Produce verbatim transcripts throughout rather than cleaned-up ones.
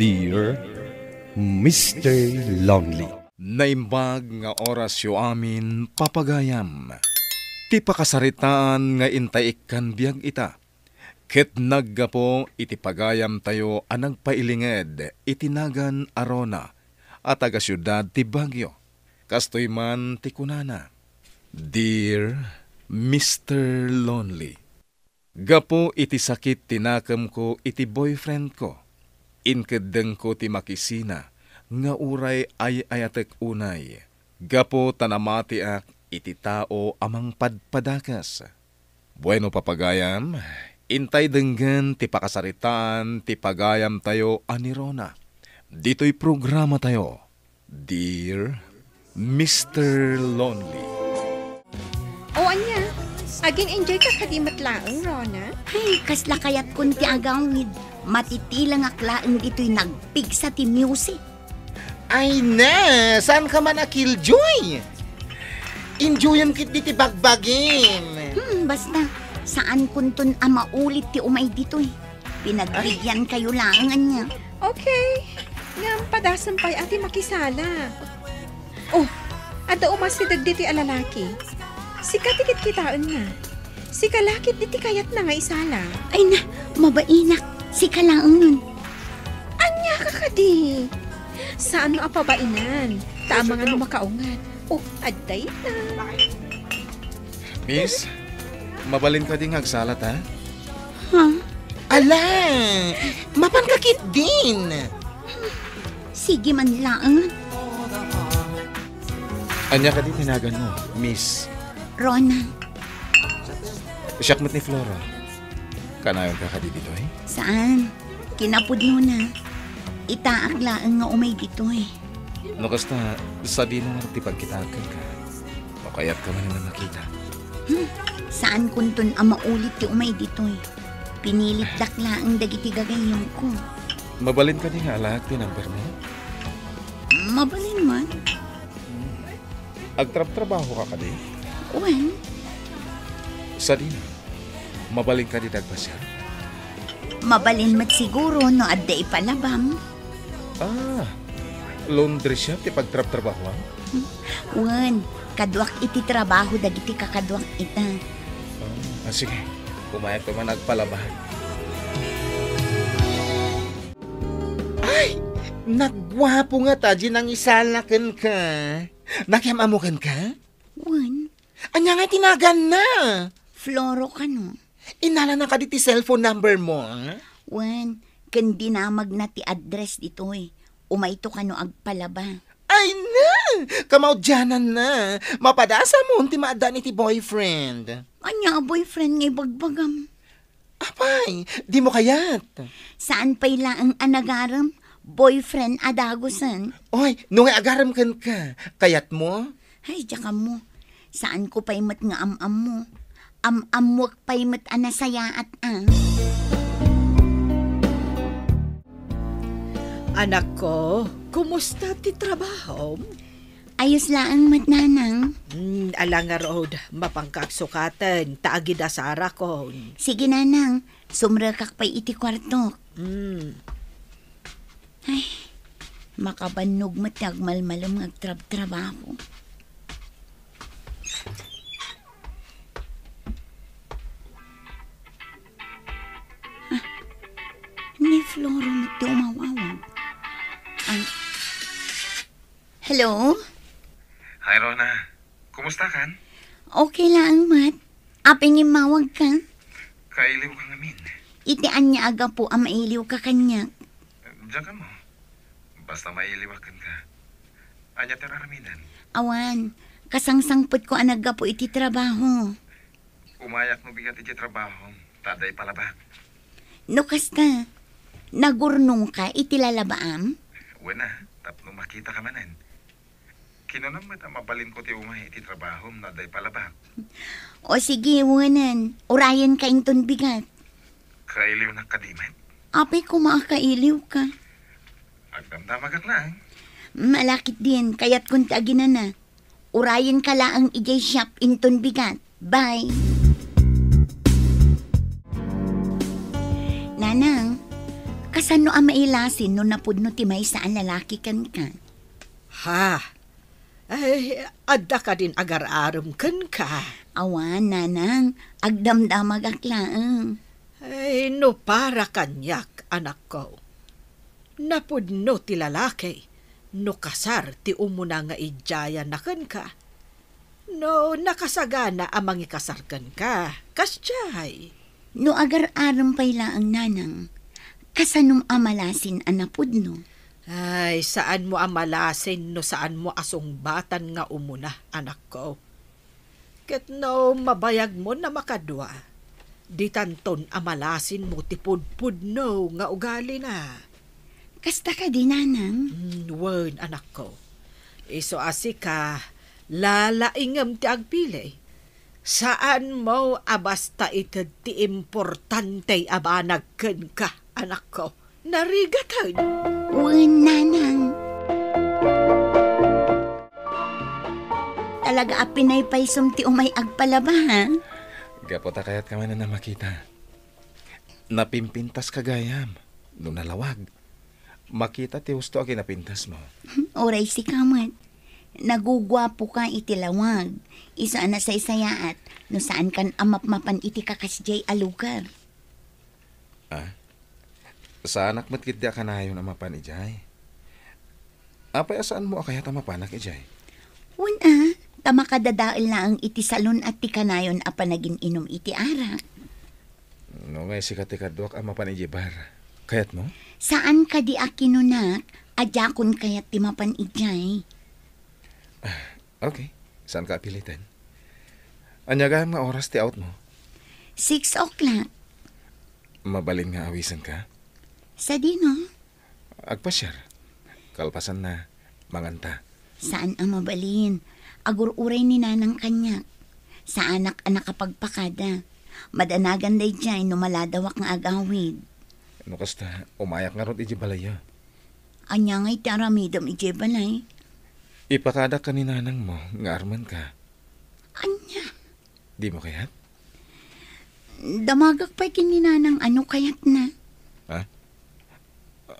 Dear Mister Lonely. Naimbag nga orasyo amin, papagayam. Ti pakasaritaan nga intay ikkan biag ita, ket naggapu iti pagayamtayo a nagpailinged iti nagan a Rona a taga-siudad ti Baguio. Kastoy man ti kunana, Dear Mister Lonely, gapu iti sakit ti nakemko iti boyfriendko, inkeddengko ti makisina nga uray ay-ayatek unay gapu ta namatiak iti tao a mangpadpadakes. Bueno, papagayam, intay denggen ti pakasaritaan ti pagayamtayo a ni Rona ditoy programatayo, Dear Mister Lonely. O ania, agin-enjoy ka kadi met laeng, Rona? Ay, kasla kayatkon ti agawid. Matitilengak laeng ditoy nagpigsa ti music. Ay ne, saan ka man a killjoy? Enjoyem ketdi ti bagbagim. Hmm, basta, saan kunton a maulit ti umay ditoy. Pinagbigian kayo laeng ania. Okay. Ngem padasem pay a ti makisala. Oh, adda umasideg ditoy a lalaki. Sika ti kitkitaenna. Sika la ketdi ti kayatna nga isala. Ay na, mabainak. Sika laengen. Ania ka kadi? Saan no a pabainan? Ta amangan no makaunget. Oh, adda ita. Miss, mabalin kadi nga agsala ta? Ha? Ala, mapan ka ketdin. Sige man laeng. Ania kadi ti naganmo, Miss? Rona. Siak met ni Flora. Kanayon ka kadi ditoy? Saan? Kinapudnona. Itaak laeng nga umay ditoy. No kasta, sadino nga ti pagkitaak kenka? No kayat ka man nga makita. Hmm, saan kunton a maulit ti umay ditoy. Pinilitdak laeng dagiti gagayyemko. Mabalin kadi nga alaek ti number mo? Mabalin man. Agtrabtrabaho ka kadi? Wen. Sadino? Mabalin kadi ti agpasiar? Mabalin met siguro no adda ipalabam. Ah, laundry shop ti pagtrabtrabahoam? Wen, kaduak iti trabaho dagiti kakaduak ita. Ah, ah, sige. Umayak ka man agpalaba. Ay, nagguapo nga ta di nangisala kenka. Nakiam-ammo kenka? Wen. Ania nga ti naganna? Floro kano? Inalana kadi ti cellphone number mo, ah? Wen, ken dinamagna ti address ditoy. Umayto kano agpalaba. Ay na! Kamaudiananna. Mapadasam ti maaddaan iti boyfriend. Ania a boyfriend nga ibagbagam? Apay, dimo kayat? Saan pay laeng a nagarem? Boyfriend a dagusen. Oy, no nga agarem kenka, kayatmo? Ay, diak ammo. Saanko pay met nga am-ammo. Am-ammoek pay met a nasayaat a. Anakko, kumusta ti trabahom? Ayos laeng met, nanang. Hmm, ala ngarud, mapanka agsukaten, ta agidasarakon. Sige, nanang, sumrekak pay iti kuartok. Hmm. Ay, makabannog met ti agmalmalem nga agtrabtrabaho. Ah, ni Floro met ti umawawag. Ay. Hello? Hi, Rona. Kumusta kan? Okay laeng met. Apay nga immawag ka? Kailiw ka ngamin. Iti ania a gapu a mailiw ka kaniak? Diak ammo. Basta mailiwak kenka. Ania ti ar-aramiden? Awan, kasangsangpetko a naggapu iti trabaho. Umayak no bigat iti trabahom, ta adda ipalabak. No kasta, nagurnongka iti lalabaam? Wen a, tapno makitaka manen. Kinunam met a mabalinko ti umay iti trabahom no adda ipalabak. O sige, wenen, urayenka inton bigat. Kailiwnak kadi met? Apay koma a kailiwka. Agdamdamagak laeng. Malakitdin, kayatkon ti aginana. Urayenka laeng idiay shop inton bigat. Bye. Nanang, Saan no a mailasin no napudno ti maysa a lalaki kenka? Ha? Ay, adda kadin agar-arem kenka? Awan, nanang. Agdamdamagak laeng. Ay, no para kaniak, anakko. Napudno ti lalaki no kasar ti umuna nga idiayanna kenka. No nakasagana a mangikasar kenka, kasdiay. No agar-arem pay laeng, nanang, kasanom a malasin a napudno? Ay, saanmo a malasin no saanmo a sungbatan nga umuna, anakko. Ket no mabayagmon a makadua, ditanton a malasinmo ti pudpudno nga ugalina. Kasta kadi, nanang? Mm, wen, anakko. Isu a sika, lalaingem ti agpili. Saanmo a basta ited ti importante a banag kenka, anakko. Narigaten. Wen, nanang. Talaga a pinaypaysom ti umay agpalaba, ha? Gapu ta kayat ka man a makita. Napimpintas ka gayam no nalawag. Makita ti husto a kinapintasmo. Uray sika met. Naguguapo ka iti lawag. Isu a nasaysayaat no saan kan a mapmapan iti kakasdiay a lugar. Ah? Saanak met ketdi a kanayon a mapan idiay. Apay a saanmo a kayat a mapanak idiay? Wen a, ta makadadael laeng iti salon a ti kanayon a panagin-inom iti arak. No nga sika ti kaduak a mapan idiay bar, kayatmo? Saan kadi a kinunak a diakon kayat ti mapan idiay? Ah, okay. Saanka a piliten. Ania gayam nga oras ti outmo? Six o'clock. Mabalin nga awisenka? Sadino? Agpasiar. Kalpasanna, manganta. Saan a mabalin. Agur-uray ni Nanang kaniak. Saanak a nakapagpakada. Madanagan daydiay no maladawak nga agawid. No kasta, umayak ngarud idiay balayyo. Ania ngay ti aramidem idiay balay? Ipakadak ken ni nanangmo nga armenka. Ania? Dimo kayat? Damagak pay ken ni nanang a no kayatna. Ha?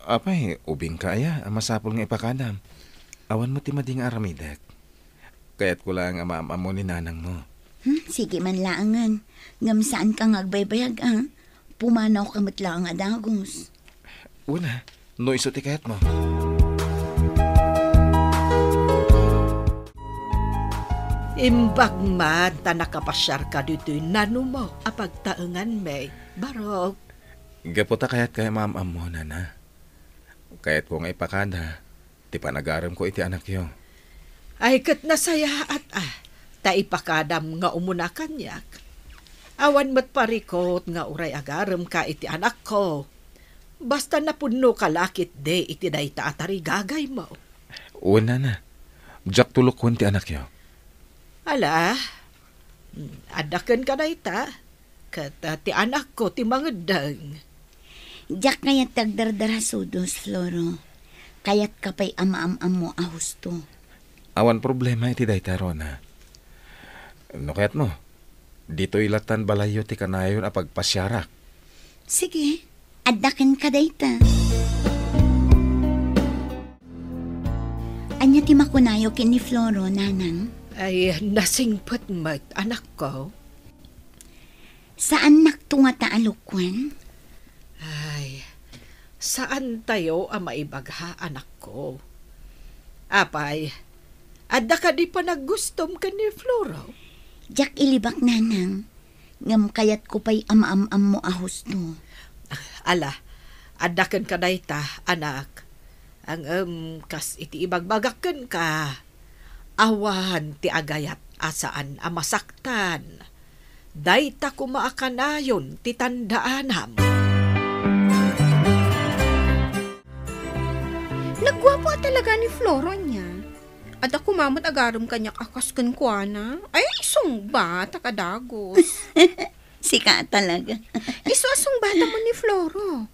Apay, ubingka aya a masapul nga ipakadam? Awan met ti madi nga aramidek. Kayatko laeng a maam-ammo ni nanangmo. Hmm, sige man laengen. Ngem saanka nga agbaybayag, a. Pumanawka met laeng a dagus. Wen a, no isu ti kayatmo. Imbag man ta nakapasiarka ditoy nanumo a pagtaenganmi, barok. Gapu ta kayatka a maam-ammo, nana. Kayatko nga ipakada ti panagaremko iti anakyo. Ay, ket nasayaat a, ta ipakadam nga umuna kaniak. Awan met parikut nga uray agaremka iti anakko. Basta napudnoka la ketdi iti dayta a tarigagaymo. Wen, nana. Diak tulokken ti anakyo. Ala, adda kenka dayta. Ket, ah, ti anakko ti mangeddeng. Diak kayat ti agdardarasudos, Floro. Kayatka pay a maam-ammo a husto. Awan problema iti dayta, Rona. No kayatmo, ditoy lattan balayyo ti kanayon a pagpasiarak. Sige, adda kenka dayta. Ania ti makunayo ken ni Floro, nanang? Ay, nasingpet met, anakko. Saannakto ngata a lokkuen? Ay, saantayo a maibaga, anakko. Apay, adda kadi panaggustom ken ni Floro? Diak ilibak, nanang. Ngem kayatko pay a maam-ammo a husto. Ala, adda kenka dayta, anak. Ngem kas iti ibagbagak kenka, awan ti agayat a saan a masaktan. Dayta koma a kanayon ti tandaanam. Nagguapo a talaga ni Floro ania. Adda koma met agarem kaniak a kas kenkuana. Ay, sungbat a kadagus. Sika talaga. Isu a sungbatam ni Floro.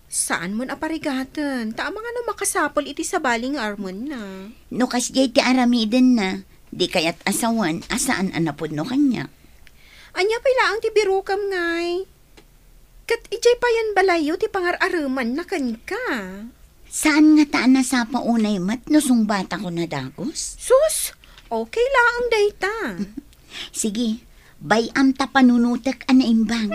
Saan mon a parigaten, ta amangan no makasapul iti sabali nga armenna. No kasdiay ti aramidenna, di kayat a sawen a saan a napudno kaniak. Ania pay laeng ti birokem, ngay? Ket idiay payen balayyo ti pangar-arumanna kenka. Saan ngata a nasapa unay met no sungbatakon a dagus? Sus, okay laeng dayta. Sige, bay-am ta panunotek a naimbag.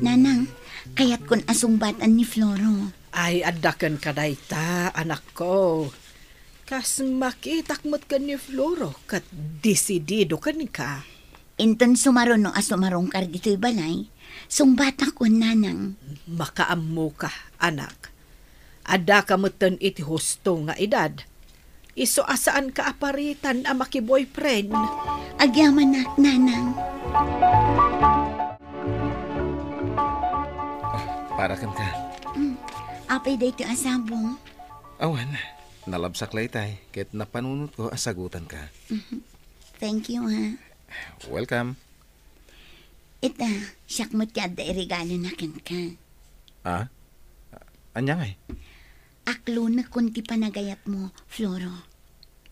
Nanang, kayatkon a sungbatan ni Floro. Ay, adda kenka dayta, anakko. Kas makitak met ken ni Floro, ket desidido kenka. Inton sumaruno a sumarungkar ditoy balay, sungbatakon, nanang. Makaammoka, anak. Addaka metten iti husto nga edad. Isu a saanka a paritan a makiboyfriend. Agyamanak, nanang. Ah, para kenka. Mm. Apay daytoy a sabong? Awan, nalabsak laytay, ket napanunotko a sagutanka. Mhm. Thank you, ha. Welcome. Ita, siak met ti adda iregalona kenka. Ah? Ania ngay? Aklonekon ti panagayatmo, Floro.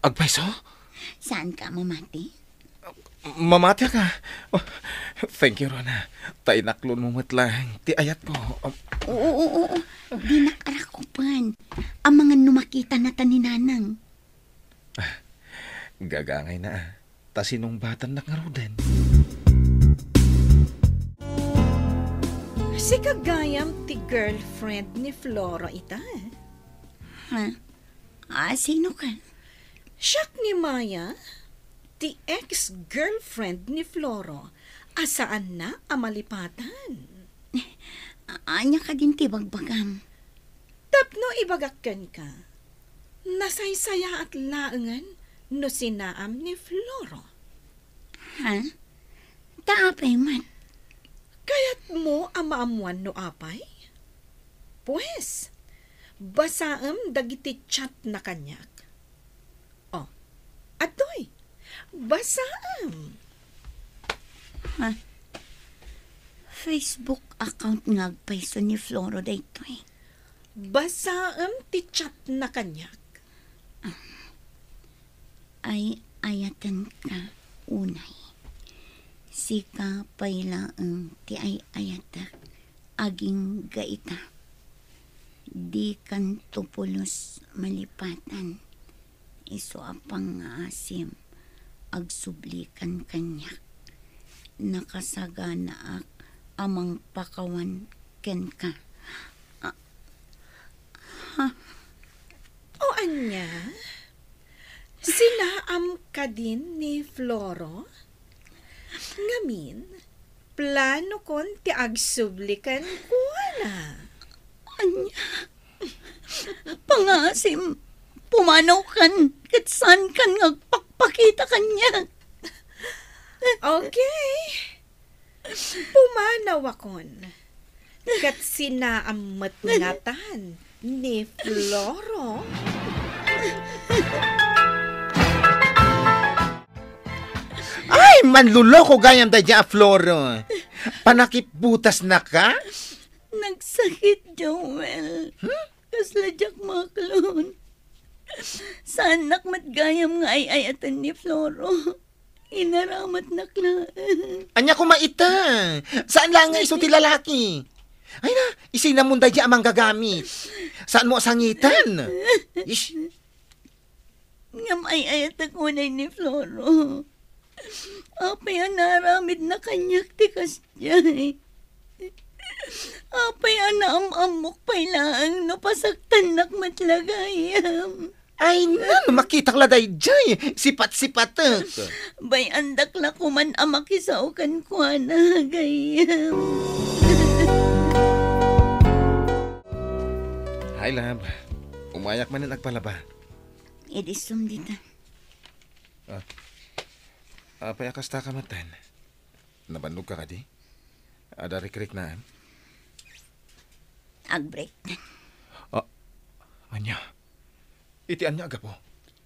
Agpayso? Saanka a mamati? Mamatiak a. Oh, thank you, Rona. Ta inaklonmo met laeng ti ayatko. Um, Oo, oo, oo. Dinak rakupen. Amangan no makitanata ni Nanang. Gagangayna a. Ta sinungbatannak ngaruden. Sika gayam ti girlfriend ni Floro ita? Ha? Ah, sino ka? Siak ni Maya, ti ex-girlfriend ni Floro, a saanna a malipatan. Ania kadin ti bagbagam? Tapno ibagak kenka, nasaysayaat laengen no sinaam ni Floro. Ha? Ta apay man? Kayatmo a maammuan no apay? Pues, basaem dagiti chatna kaniak. Oh, adtoy. Basaem. Ha? Facebook account nga agpayso ni Floro daytoy. Basaem ti chatna kaniak. Ay-ayatenka unay. Sika pay laeng ti ay-ayatek agingga ita. Dikanto pulos malipatan. Isu a pangngaasim, agsublikan kaniak. Nakasaganaak a mangpakawan kenka. A-, ha? O ania? Sinaam kadin ni Floro? Ngamin, planokon ti agsubli kenkuana. Ania? Pangngaasim, pumanawkan ket saankan nga agpakpakita kaniak. Okay. Pumanawakon. Ket sinaam met ngatan ni Floro. Ay, manloloko gayam daydiay a Floro. Panakipbutasnaka? Nagsakit, Joel. Hmm? Kasla diak maklon. Saannak met gayam nga ay-ayaten ni Floro. Inaramatnak laeng. Ania koma ita? Saan laeng nga isu ti lalaki? Ay na, isinamon daydiay a manggagamit. Saanmo a sangiten? Ish. Ngem ay-ayatek unay ni Floro. Apay a naaramidna kaniak ti kasdiay? Apay a naam-ammok pay laeng no pasaktannak met la gayam? Ay, no makitak la daydiay, sipat-sipatek. Bay-andak la koman a makisao kenkuana, gayam. Hi, love. Umayak manen agpalaba. Idi sum dita. Ah. Apay a kasta ka metten? Nabannog ka kadi? Adda rikriknaem? Agbreak. Ah, ania? Iti ania a gapu?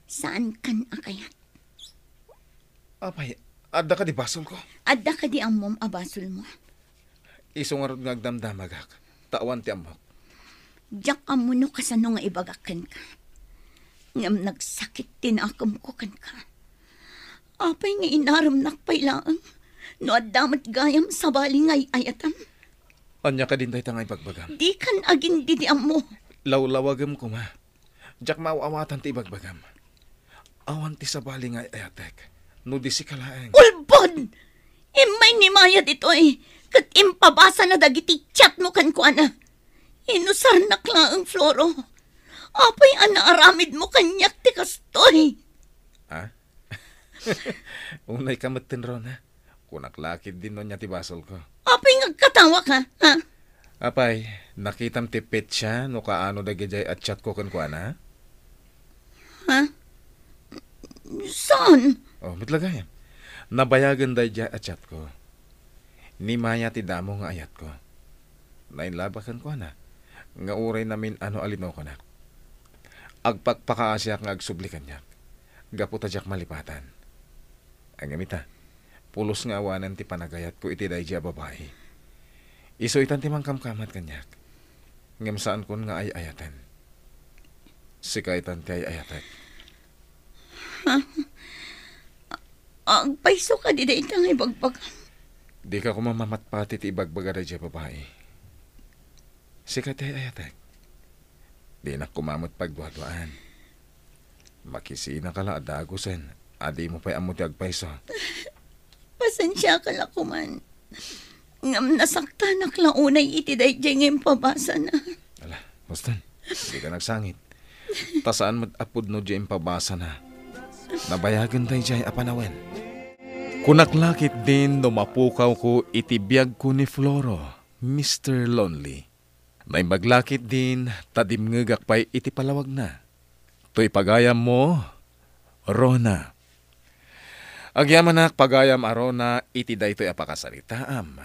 Saankan a kayat. Apay, adda kadi basolko? Adda kadi ammom a basolmo? Isu ngarud nga agdamdamagak, ta awan ti ammok. Diak ammo no kasano nga ibagak kenka. Ngem nagsakit ti nakemko kenka. Apay nga inaremnak pay laeng? No adda met gayam sabali nga ay-ayatem. Ania kadin dayta nga ibagbagam? Dikan agin-didiammo. Lawlawagem koma. Diak maaw-awatan ti ibagbagam. Awan ti sabali nga ay-ayatek no di sika laeng. Ulbod! Immay ni Maya ditoy, ket impabasana dagiti chatmo kenkuana. Inusarnak laeng, Floro. Apay a naaramidmo kaniak ti kastoy? Ha? Unayka metten, Rona. Kunak la ketdin no ania ti basolko. Apay nga agkatawaka, ha? Apay, nakitam ti petsa no kaano dagidiay a chatko kenkuana? Ha? Saan? Oh, met la gayam. Nabayagen daydiay a chatko. Ni Maya ti damo nga ayatko. Nailabak kenkuana nga uray namin-ano a linokonak. Agpakpakaasiak nga agsubli kaniak gapu ta diak malipatan. Ngem ita, pulos nga awanen ti panagayatko iti daydiay a babai. Isu itan ti mangkamkamat kaniak, ngem saankon nga ay-ayaten. Sika itan ti ay-ayatek. Agpayso kadi dayta nga ibagbagam? Dika koma mamatpati ti ibagbaga daydiay a babai. Sika ti ay-ayatek. Dinak koma met pagduaduaan. Makisinaka la a dagusen a dimo pay ammo ti agpayso. Pasensiaka la koman. Ngem nasaktanak la unay iti daydiay nga impabasana. Ala, Boston, dika nagsangit. Ta saan met a pudno diay impabasana. Nabayagen daydiay a panawen. Kunak la ketdin no mapukawko iti biagko ni Floro, Mister Lonely. Naimbag la ketdin ta dimngegak pay iti palawagna. Toy pagayammo, Rona. Agyamanak pagayam a Rona iti daytoy a pakasaritaam.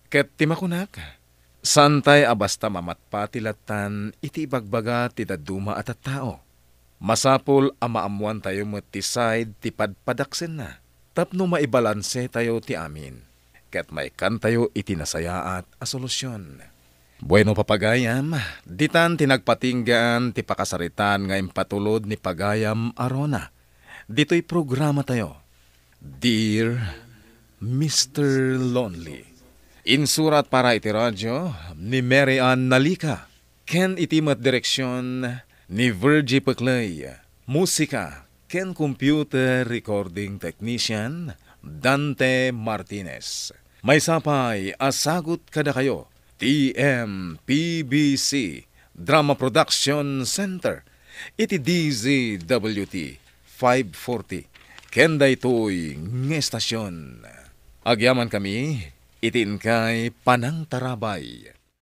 Ket ti makunak, saantay a basta mamatpati lattan iti ibagbaga ti dadduma a tattao. Masapul a maammoantayo met ti side ti padpadaksenna tapno maibalansetayo ti amin ket maikkantayo iti nasayaat a solusion. Bueno, papagayam, ditan ti nagpatinggaan ti pakasaritaan nga impatulod ni pagayam a Rona ditoy programatayo. Dear Mister Lonely, insurat para iti radyo ni Mary Ann Nalica ken iti met direksion ni Virgie Peclay, musika ken computer recording technician Dante Martinez. Maysa pay a sagut kadakayo ti M P B C Drama Production Center iti D Z W T five forty ken daytoy nga estasion. Agyamankami iti inkay panangtarabay.